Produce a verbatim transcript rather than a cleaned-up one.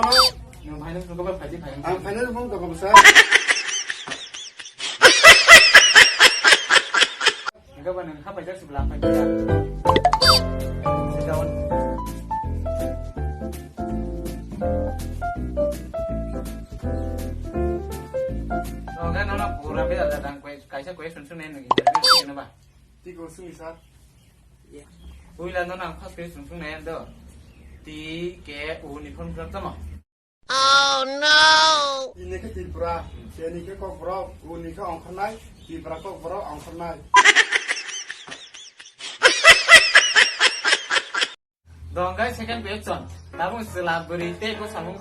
Nwng phainai phunukgo bai phaidi phainai. Ang phainai phunukgo bwsa. Hingke ba nwng kha paijak se bwla phai kha. Sit down. Noga nono pura beda da dang koi kaisa question sung nai nwng interview sung nai ba. Tiko sung sir. Uila nono ang first question sung nai do. T K U ni form fill up tamo. Oh no! Ini ke Tripura, ini ke Kokborok, uni ke Ongkhornai, Tripura Kokborok Ongkhornai. Dong guys, second question. Tabung sela beri te ko samung